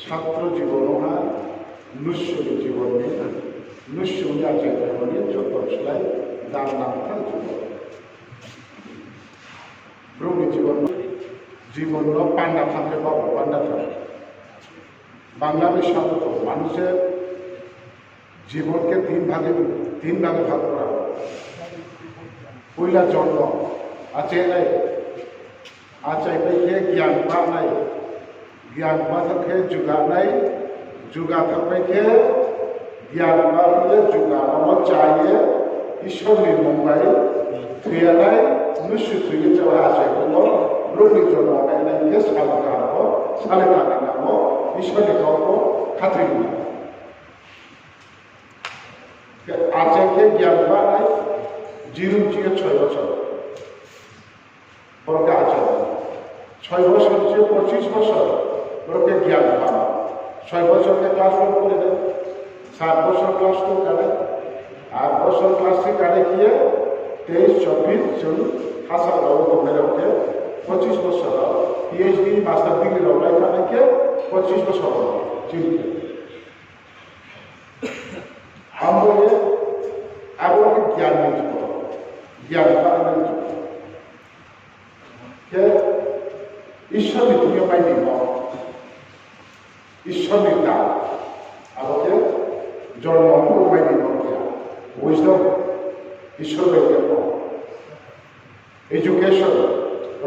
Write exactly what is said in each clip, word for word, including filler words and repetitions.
Satro jibon no ha, mnusu ni jibon ni, mnusu ni achai phaimo ni joto slái dam nangthar jibon. Brouh ni jibon no, jibon no panda tham khe ba panda tham. Bangla ni sabo to মানুষের জীবনকে তিন ভাগে, তিন ভাগে ভাগ করা হয়। Poila jonmo, achai nai, achai pai khe gyan ba nai, gyan ba thang khe juga nai, juga thang pai khe gyan ba khe juga ba no cha ye, Isor ni mung bai thoi ya nai, mnusu thoi ye chá achai pho no, brouh ni jonmo nai nai khe sal kaham pho, sal kaham ni nang wo, Isor ni kau pho khathoi nai. Achai khe gyan ba nai, zero chi ye ছয় বছর. Boro khe achai. ছয় বছর chi ye পঁচিশ বছর, boro khe gyan ba. ছয় বছর khe class one পড়ে nai, সাত বছর class two kanai, আট বছর class three kanai khe ye, তেইশ, চব্বিশ জন হাসা rao tongnai rao khe পঁচিশ বছর, PhD, master degree rao lai thanai khe পঁচিশ বছর, chini khe. Abo ye, abo khe gyan ni jibon, gyan ba ni jibon. Khe Isor ni thing yo mai ni no, Isor ni ta, abo khe jonmo phuh mai ni no khe, wisdom, Isor bai khe pho. Education,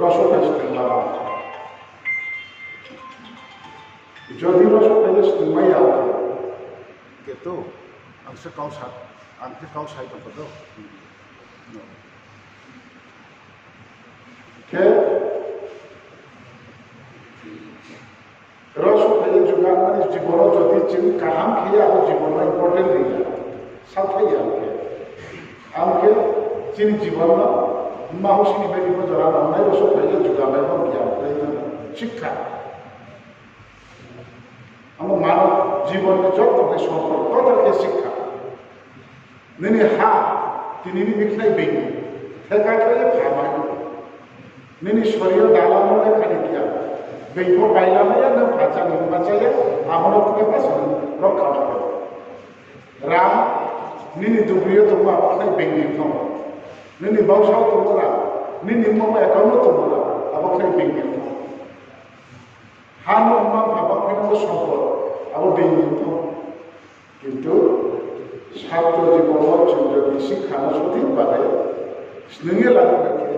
rosok bai sning lama. Jodi rosok bai sning mai ya, khe to, ang se kau sa, ang khe kau sai tong pho do. Khe, rosok phai ye juga mani jibon no jodi chini kaham khe ya, abo jibon no important ri ya. Salthai ya khe. Ang khe chini jibon no mma houhsi ni bai ni bo jora nangnai rosok phai ye juga mai bo gyan khlai mani. Sikkha. Amo manob jibon ni joto khe sompod, total khe sikkha. Nini ha, tini nini khnai being, theka khe ye pha mai. Nini sorir dala no le khani kya. Being pho paila mai ya, nang pha chá ni ma chá ya, abo no khe pha sa rokha ma khe. Rang, nini dugri yo tongma abo khnai being ni thong. Nini bausa wo tongma rang, nini mama account wo tongma rang, abo khnai being ni thong. Ha no mma mpha ba khe no sompod, abo being ni thong. Kintu satro jibon wo chung jodi sikkha no sothik bhabe sning ye lama khe,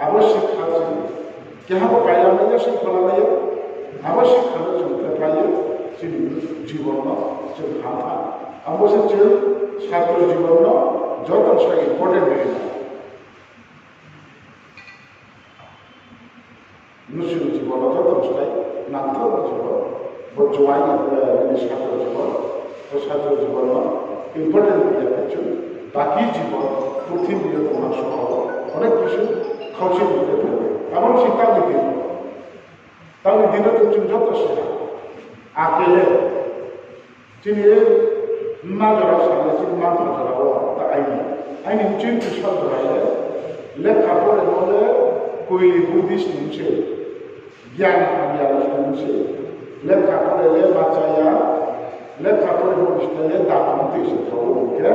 abo sikkha se keha bo paila mai ya, sikkha la mai ya, abo sikkha no chung khepai ye chini jibon no chung hamkha. Abo se chung satro jibon no joto se important ri na. Mnusu ni jibon no joto slái nangthar jibon, bo juai ni, eh, nini satro jibon, bo satro jibon no important ya khe chung, baki jibon, purthimbi yo tongma somo, onek kisu khauchi ni khe tong. Abo ni si tang ni din, tang ni din no chung joto se, akele, Chini mma jora sa le, chini mma jora wo ta aini, aini chini tuition jora le, lekha poremo le, koili Buddhist ni se, gyan hamya ni se, lekha pore le ma cha ya, lekha poremo ni se le, dapang tui se thao khe,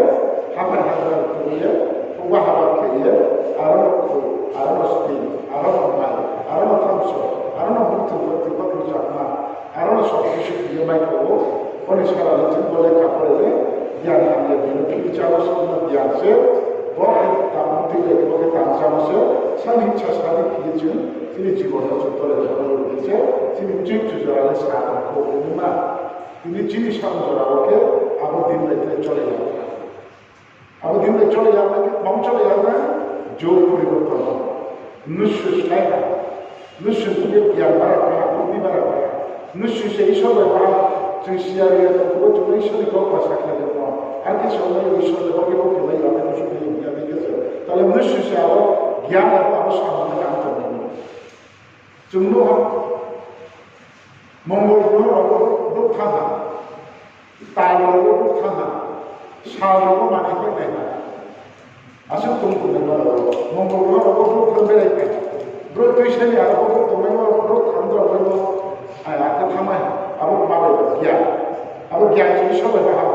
haphar haphar khe ye, houba haphar khe ye, aro no khu, aro no sting, aro no mai, aro no thamso, aro no bukthung, bukthung, bukthung chakma, Aro no sob kisu khe ye mai thanng ou, oni sara le chini bo lekha pore le, gyan hamya bini khe chá wo se, bini gyan se, bo khe tang tui le, bo khe tang chá wo se, sani cha sani khe ye chini, chini jibon no chung tole jora wo khe se, chini chini jora le sa tong kho, bini ma, tini chini sam jora wo khe, abo din bai khe chole ya. Abo din bai chole ya nai, mang chole ya nai, jug poriborton. Mnusu slái ha. Mnusu thing yo gyan bara pha, buddi bara pha. Mnusu se Isor bai pha, chung siya ri ya tong khe bo chung Isor ni kau pha sakhlai ya tong. Ar khe se ong nai Isor le bo khe bo khe mai ya, mnusu thing yo gyan bai khe se. Tale mnusu se abo gyan abo abo samung no tang tong nai. Chung no ha, Mongol groho rao wo brouh thanng ha, tal rao wo brouh thanng ha, sal rao wo manoi khe nai ha. Asuh tong tong nai ma rao, Mongol groho rao wo brouh thanng berai phai ha. Brouh tuisa ni aro wo brouh tongmai wo, brouh thanng rao wo, ai, akhe thanngmai ha, abo ma bai Gyan. Abo gyan se Isor bai baha.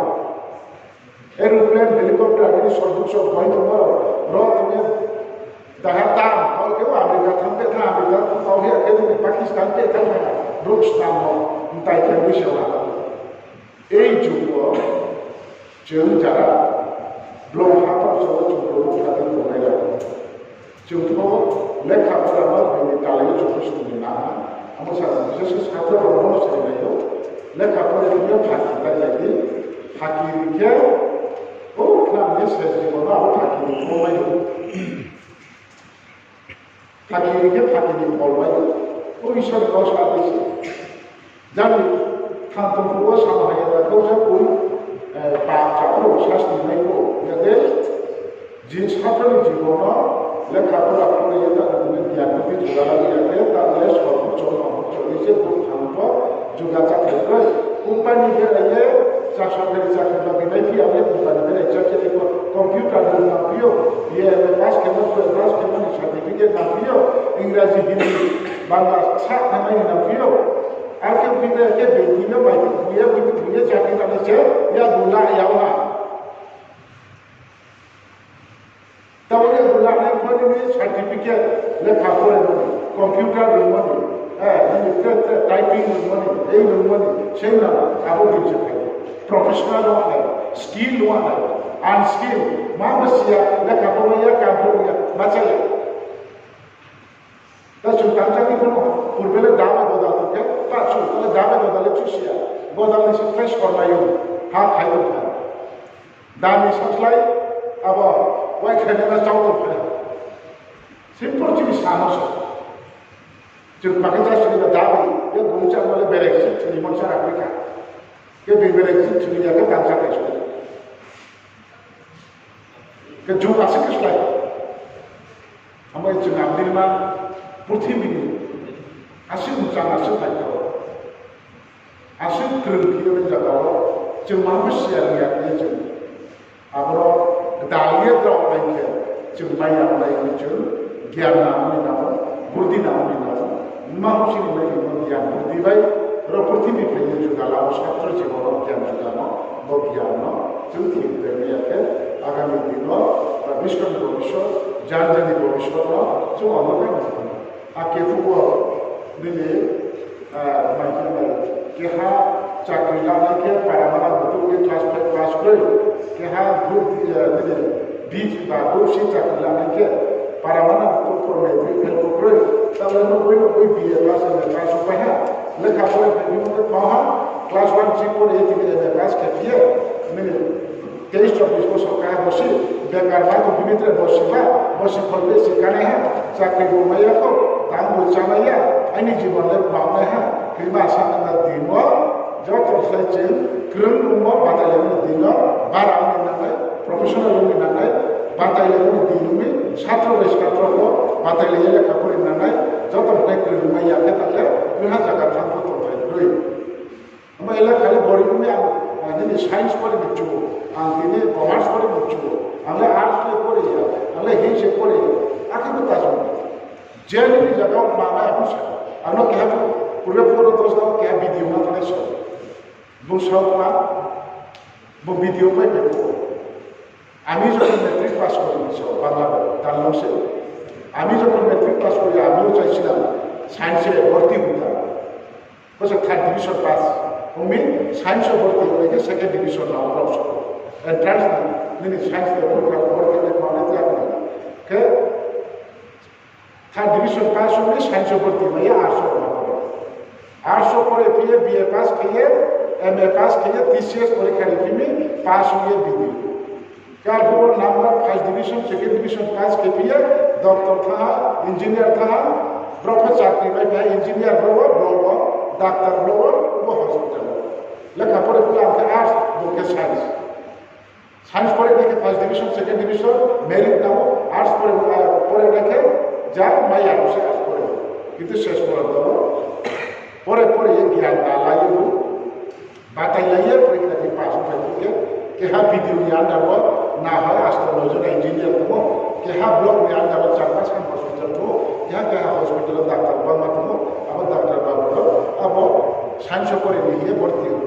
Aeroplane, helicopter, bini sorbuso bai tongmo rao, ro tongye, daha tam, abo khe America thang pe thang, America thang kau hia khe, Pakistan pe thang ha, brouh snam no, mtai khe bui se ha. Ei jugo, chung jara, brouh ha pho chung brouh kha di tongnai rao. Chung pho lekha pora no bini talai yo chung pho sini na ha. Amo sa Jisu satro rao no sini nai ou. Lekha pora ni yo phaki ta ya di. Phaki ri khe, o khna ni se jibon no abo phaki ni pho mai ou. Phaki ri khe phaki ni pho mai ou. O Isor ni kau sa di se. Jani thang tong phuh wo samo hai ya, kau sa pui, pap chapro sasti mai pho, ya de, jin satro ni jibon no, lekha pora pore ye ta, tini gyan buddhi juga la ya de, ta le sorbucho, sorbucho ni se brouh thang pho, juga chakhlai kroi. Company berai ye, chakri, sorkari chakri ba binai phi ya ye, company berai chakri ye, computer ni nang phi ou, B A pass khemo, twelve pass khemo ni certificate nang phi ou, Ingraji, Hindi, Bangla sa khnamai ni nang phi ou. Ar khe phi de khe bini no bai khe buye, bini buye chakri nani se, ya bula ya ha. Tabo ya bula nai pho nini certificate, lekha pore mani, computer rungmani, eh, nini tre tre typing rungmani, ei rungmani, sei na, abo bini se phai. Professional no nai, skill no nai, unskill, ma basiya, lekha pore ya, kam pore ya, ma chaya. Ta chung tangsa ni kono purbe le dam bai godal tong khe, ta chung le dam bai godal le chusiya. Godal ni se khlai sormai ou, ha khai tong kha. Dam ni sakhlai, abo, wai khlai na chau tong kha. Simple chini samo se. Chung bakhe chá sini ba dam bai, ye bung chá ma le berai si chini mon chá ra kha. Khe berai si chini ya khe tangsa khe so. Khe jug asuh khe slái. Amo ye chung amdirma purthimbi ni asuh mchang asuh naithao, asuh krung khe ye jaga wo chung ma bo siya ri ya khe chung abo no dal ye drao nai khe chung mai ya nai hing chung gyan nang ni nang, burdi nang ni nang. Ma bo sini mai ni gyan burdi bai ro purthimbi phai ye juga la wo satro jibon no gyan juga no, bo gyan no chung thik ri ya khe agami din no, ba biskang ni bobisot, jan jan ni bobisot no chung abo bai nang. Akhe phuh wo nini, ah, mai khe mai, keha chakri lanai khe paramana butuh ye class five pass kroi, keha group, eh, nini B ba group C chakri lanai khe paramana butuh por matric fail bo kroi, tale no boi no boi B A pass, M A pass pai ha, lekha pore bai ni khe ma ha, class one C pore ye tini M A pass khe phi ye, nini Teis chobbish bosor kaha bosi, bekar ba tong bini tre bosi ba, bosi pholbe se kanai ha, chakri bo mai ya khou, tang bo chánai ya, aini jibon le bangnai ha, krima sa nang na din wo, joto se chung, krung rungmo, batai lai ni din wo, bara ong ni nangnai, professional ong ni nangnai, batai lai ni din ong ni, satro bai satro pho, batai lai ye lekha pore nangnai, joto se krung rungmai ya khe ta le, krungha jaga thang pho tongthai kroi. Amo elaka le gorib ni ang, ah, nini science pore ni chu, ang tini commerce pore ni chu, ang le arts le pore ya, ang le hindi se pore ya, akhe bo ta jang. Je nini jaga wo ma mai ang sa, ang no keha purbe pore dos da keha video ma thanai so. Bung sao ma, bo video pai pai pho. আমি যখন matric pass করি, so, বাংলা বই, তার নাম সে। আমি যখন matric pass করি, আমিও চাইছিলাম science এ ভর্তি হতাম। Bo se third division pass. Ong mi science o borti ong nai khe second division no ong rao so. Entrance ni, nini science ni porikha borti le khna le jak ni. Khe third division pass ong mi science o borti mai ye arts o ong. Arts o pore phi ye B A pass khe ye, M A pass khe ye, T C S porikha ri phi mi pass ong ye B D. Khe arphuh wo number first division, second division pass khe phi ye, doctor thanng ha, engineer thanng ha, brouh pho chakri mai phi ha, engineer brouh wo, brouh wo, doctor brouh wo, bo hospital wo. Lekha pore phuh le ang khe arts, bo khe science. Science pore nai khe first division, second division, merit nang ou, arts pore, ah, pore nai khe, ja mai ya se arts pore. Kintu ses porjonto pore pore ye gyan da la ye bo. Batai lai ye porikha ni pass ong phai khe, keha B D O ni under wo, na hai asto noi jon engineer tong ou, keha block ni under wo char pach khan hospital tong ou, keha keha hospital wo doctor bangma tong ou, abo doctor ba bo, abo science o pore ni ye borti ou.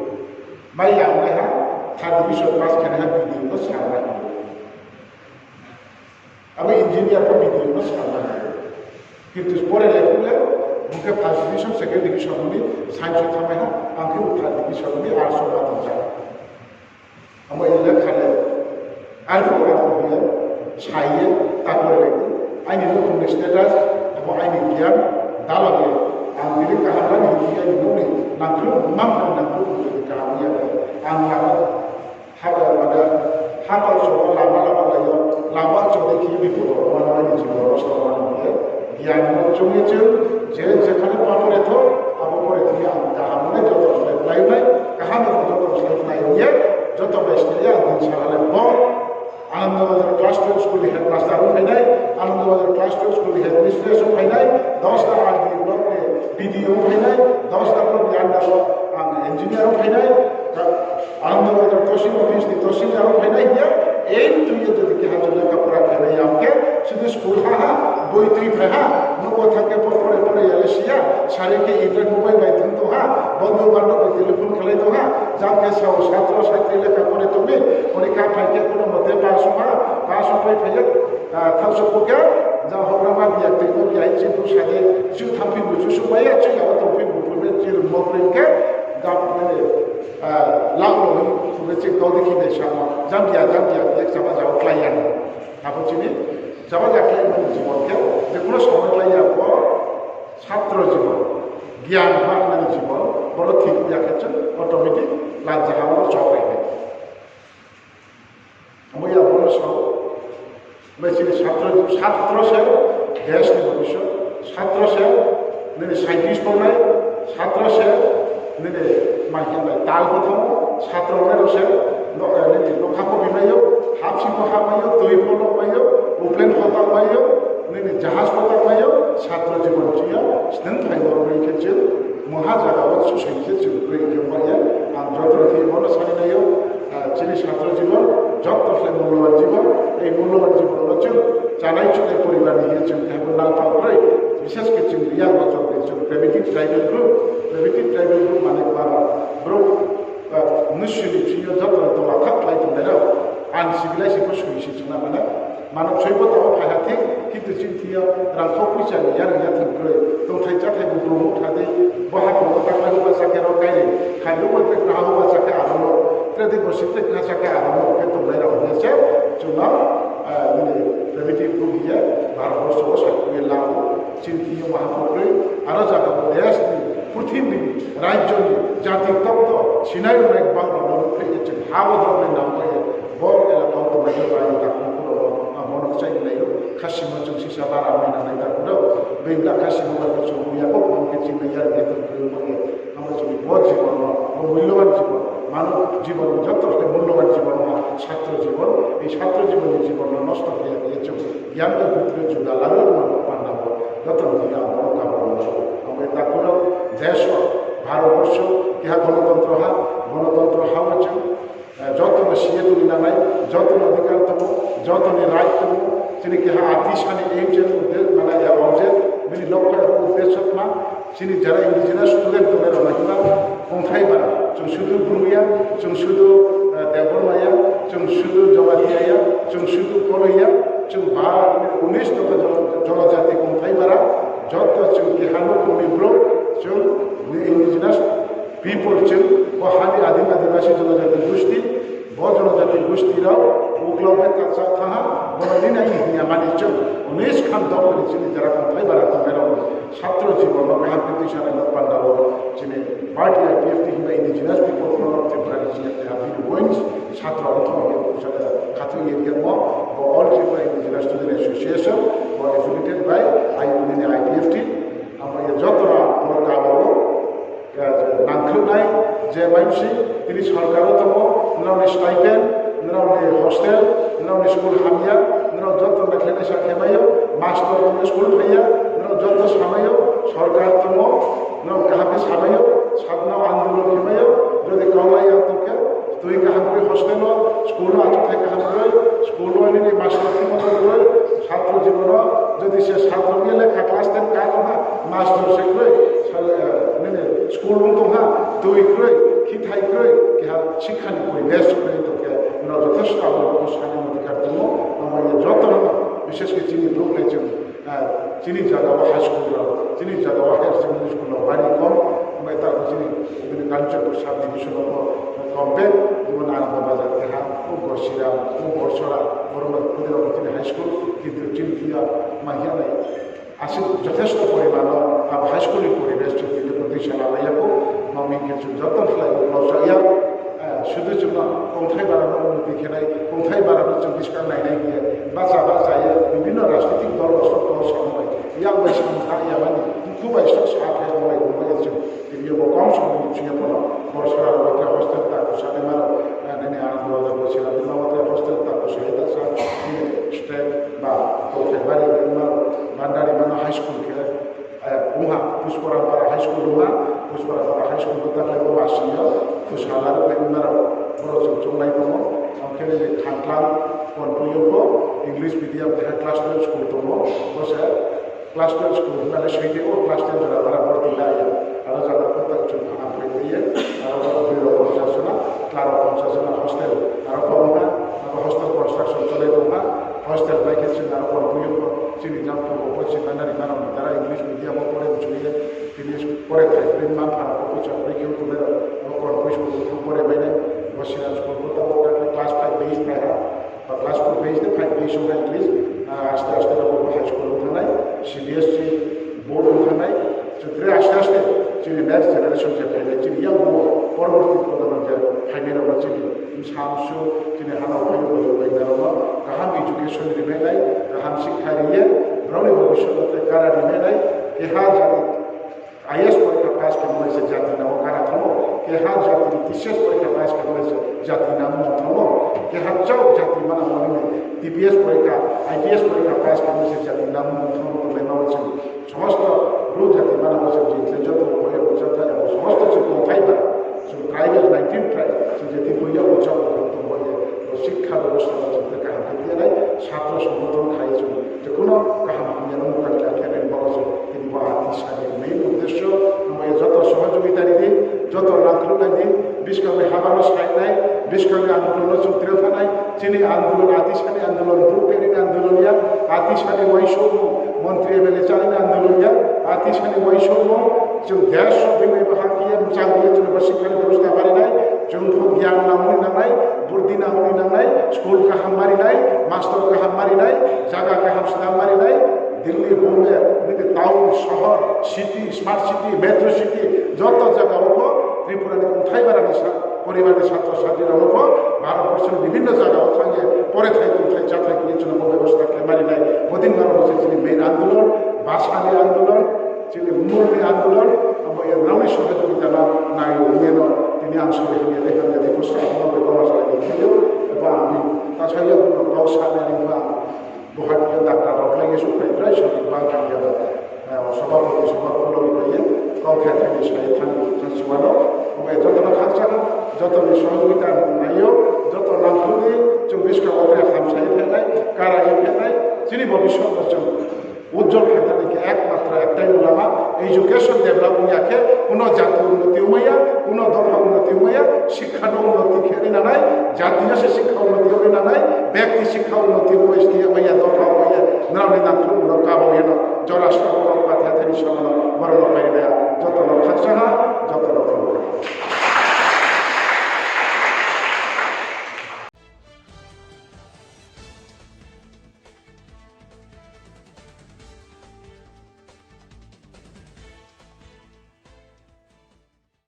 Mai yang nai ha, third division pass khe nai ha, B D O no sa nai ha. Abo engineer pho B D O no sa nai ha. Kintu pore le phuh le, bung khe first division, second division ni science wo thanngmai ha, ang khe third division ni arts wo ma tong ja. Abo ye lekha le, arphuh ang ye, sa ye, ta pore le, aini nouhkhong ni status, abo aini gian, dalai ye, ang tini kaham bai ni hing ye, aini nouh ni nangkhruh, mang ni nangkhruh, kaham ya, ang lama, ha, mane, ha pal chouh, lama, lama, lai yo, lama chouh ni khe bipod wo, mane, aini jibon nosto ma nang ye, gian no chung ye chung, je, jekhane pa pore tho, abo pore thing ye ang kaham le joto slái lai nai, kaham no joto slái lai ye, joto bai slái ye ang din sa le bo, Anandabazar class twelve school ni headmaster ong phai nai, Anandabazar class twelve school ni headmistress ong phai nai, Dasda R D block ni B D O ong phai nai, Dasda block ni under wo ang engineer ong phai nai, Anandabazar tohsil office ni tohsildar ong phai nai hing ye, aim tui ye jodi keha jodi lekha pora khe nai ya khe, sudu school ha ha, boi tui phai ha, nouh wo thanng khe pore pore ya le si ya, sari khe Android mobile bai thung tong ha, bondhu bandhab bai telephone khelai tong ha, jang khe sao satro satri lekha pore tong mi, porikha phai khe kono mote pass ong ha, pass ong phai phai ye, ah, thanng sokho khe, jang houhgra ma biya tui bo biya hi chini sa di, chu thanng phi bo chu sumai ya, chu ya tong phi bo phu be chu mo phi khe, jang mane, ah, lak lo hi phu be chini kau di khe nai samo, jang biya, jang biya, exam a jao klái ya no. Abo chini jaba ja khlai mani jibon khe, je kuno somoi khlai ya bo satro jibon, gyan ma mani jibon, boro thik ya khe chung automatic lanjaha wo chok pai nai. Abo ya boro sao, bai chini satro, satro se desh ni bhobishyot, satro se nini scientist tongnai, satro se nini ma hing nai tal kothamo, satro nai rao se no, eh, nini nokha pho bimai ou, hapsi pho hapmai ou, tui pho lomai ou, plane pho tangmai ou, nini jahaj pho tangmai ou, satro jibon chini yo snung phai bo roi khe chung, mungha jaga wo susai khe chung roi khe bai ye, ang joto rao khe bo no sani nai ou, ah, chini satro jibon, joto se mulloban jibon, ei mulloban jibon no chung, chanai chunai poribar ni hing ye chung khe bo nalpha kroi, bishesh khe chung Reang wo chung khe chung primitive tribal group, primitive tribal group mane kma brouh, ah, mnusu ni thing yo joto no tongma thak khlai tongnai rao, uncivilized pho soi se chung na mane, manob soi pho tao phai ha thik, kintu chini thing yo rangkho poicha ni yarung yathing kroi, tongthai cháthai bo brouh mukha dei, bo haphung wo taklai hoba sa khe rao kairi, khainouh bo tre kha hoba sa khe aro no, tre dei bo si tre kha sa khe aro no, khe tongnai rao hing ye se, chung no, ah, nini primitive group hing ye, Bharat borso wo sakhu ye la ou, chini thing yo maha pho kroi, aro jaga bo desh ni, purthimbi ni, rajyo ni, jati tokto, sinai rao nai gbang rao no nuhphreh ye chung ha wo drop nai nang bai ye, bo elaka wo tongnai rao bai ni takhu rao no, ah, bo no kchai nai ou, khasimo chung sisa bara mai nang nai takhu rao, being la khasimo bai chung ya ko, bo khe chini ya ni tong kroi bai ye, abo chini bo jibon no, bo mulloban jibon, manob jibon, joto se mulloban jibon no, satro jibon, ei satro jibon ni jibon no nosto khe ya ye chung, gyan no bhitor e juga lalo no panda bo, joto ni ya bo no kabo no, abo takhu rao, desh wo, Bharat borso, keha gonotontro ha, gonotontro ha wo chung, eh, joto no si ye tongri nangnai, joto no adhikar tongo, joto ni right tongo, chini keha ati sani aim je uddesho, mane ya object, bini lokho ya uddesho tma, chini jara indigenous student tongnai rao no himba, kongthai bara, chung sudu Bru ya, chung sudu, eh, Debbarma ya, chung sudu Jamatia ya, chung sudu Koloi ya, chung ba, unis dopha jon-, jonojati kongthai bara, joto chung keha no kongni brouh, chung ni indigenous people chung, bo ha ni adim adibasi jonojati gusti, bo jonojati gusti rao, uklau bai kachak thanng ha, bo no nini hing ya mani chung, unis khan dopha ni chini jara kongthai bara tongnai rao, satro jibon no kaham khe tuisa nai no panda wo, chini party I P F T himba Indigenous People Forum of Tripura ni chini keha bini wings, satro ong thong ye, khathoih ye yamo, bo All Tripura Indigenous Student Association, bo affiliated by I P F T, abo ye joto no bo kabo, eh, nangkhruh nai, je maimsi, tini sorkar wo tongo, nrao ni stipend, nrao ni hostel, nrao ni school hamya, nrao joto no khe naisa khe mai ou, master ni school phai ya, nrao joto samai ou, sorkar tongo, nrao kaham khe samai ou, sakno andolon khe mai ou, jodi kaulai ya tong khe, tui kaham khe hostel wo, school wo achouhthai kaham kroi, school wo nini master khe moto kroi, satro jibon wo, jodi se satro ni lekha class ten ka tong ha, master se kroi, sa-, eh, nini school ong tong ha, tui kroi, Thithai kroi, keha sikha ni poribesh kroi tong khe, nrao jothesto abo rokmo sani odhikar tong ou, abo ye joto no, bishesh khe chini brouh le chung, chini zaga wo high school rao, chini zaga wo higher secondary school rao bari kom, abo ye taoh chini, chini Kanchanpur sub division wo pho kom be, jemon Ananda Bazar keha, o Gosiram, o Borsora, boro bai khudi rao chini high school, kintu chini thing yo ma hing nai, asuh jothesto poriman no abo high school ni poribesh chung tini bo tui sana lai ya khou, ma hing khe chung joto khlai bo klau sa ya, sudu chung no kongthai bara no unnoti khe nai, kongthai bara no chung buskang nai nai hing ye, bahcha bahcha ye, bibhinno rajnitik dol rao song kau samung bai, yak bai samung kha ya mani, mkhu bai song sa khe ya bai, bai chung, tini yo bo kom samung ni ching yo pho no, Borsora rao wo khe hostel takhu sa naima rao, nini Ananda Bazar bo sila bima wo khe hostel takhu sa ye ta sa, nini state ba, kongthai bari naima rao, Bhandari mano high school khe, ong ha, Puspora para high school ong ha, Puspora para high school bo ta khe bo masi yo, Puspora rao naima rao, boro chung chunglai tong ou, ang khe nini Khantlang, Konpui yo pho, English medium keha class twelve school tong ou, bo se, class twelve school himba le soite o class ten jora bara borti la ya. Aro jaga pho ta chung pha phai ye, aro bo bri rao ponchas jona, tla rao ponchas jona hostel, aro pho ong ha, abo hostel construction cholai tong ha, hostel bai khe chung aro Konpui yo pho, chini jang pho bo pho chini nani nano ni dara English medium wo pore mchu ye, tini pore thai tini man pha rao pho poicha bai khe tongnai rao, abo Konpui school pho pore mai nai, bo Sinan school pho ta bo class five base phai ha, ba class four base de five base ong ha English, aste aste abo high school ong thanng nai, C B S E board ong thanng nai, chung tre aste aste chini next generation je phainai, chini yang bo poroborti projonmo je phainai rao no chini bsa bsu, chini hanao phai rao bai nai rao no kaham education ri mai nai, kaham sikha ri ye, brao ni bhobishyot no tre kara ri mai nai, keha jati I A S porikha pass khe nai se jati namo kara thanng ou, keha jati ni T C S porikha pass khe nai se jati namo thanng ou, keha chau jati mana mani T P S porikha, I P S porikha pass khe nai se jati namo thanng ou, tongnai ma wo chung somosto bru jati mana wo se jing khe joto bo ye ucha tha, abo somosto chung tongthai ba, chung tribal nineteen tribe, chung je Tripura wo ucha bo tong bo ye, bo sikha bebostha no chung tre kaham khe phi nai, satro songgothon khai chung je kuno kaham hamya no mukha khe khe nai ba wo chung tini bo atisa ni main uddesho, abo ye joto sohojogita ri di, joto rangkhruh nai di, buskang ni haba no sai nai, buskang ni andolon no chung tre pha nai, chini andolon atisa ni andolon, brouh khe ni andolon ya, atisa ni uaingsouhmo, montri M L A chá ni andolon ya, atisa ni uaingsouhmo, chung desh so bini bahag ye mchang ye chung bo sikha ni bebostha bari nai, chung pho gyan nangmo ni nangnai, burdi nangmo ni nangnai, school kaham bari nai, master kaham bari nai, jaga kaham snam bari nai, Delhi, Bombay, nini town, sohor, city, smart city, metro city, joto jaga wo pho Tripura ni kongthai bara ni sa-, poribar ni satro satri rao no pho Bharat borso ni bibhinno jaga wo thanng ye pore thai tongthai cháthai khe chung bo bebostha khe mari nai. Bodin baro se chini main andolon, basa ni andolon, chini mul ni andolon, abo ye nrao ni sohojogita no nai ye no tini ang sori hamya de hamya de pho sa no bebostha khe khe yo, eba ang ni ta sa yo no kau sa nai ni ba Guwahati yo doctor rao khlai ye souhphai drai sori bang kha ya, sobhapoti, sobhapoti rao ni bai ye, kau khe thai ni sa ye thanng, thanng si wano, abo ye joto no khakchang, joto ni sohojogita nai yo, joto nangkhruh ni, chung buskang wo tre hamsa ye phainai, kara ye phainai, chini bhobishyot no chung ujjol khe thani khe ekmatro ektai no lama, education develop ong ya khe, kuno jati unnoti ongmai ya, kuno dopha unnoti ongmai ya, sikha no unnoti khe ri nanai, jati no se sikha unnoti ri nanai, bekti sikha unnoti ongmai ya, dopha ongmai ya, nrao ni nangkhruh no kabo ye no, jora sra wo pathe thani sama no, boro no pai ri nai, joto no khakchang ha, joto no khulum ha.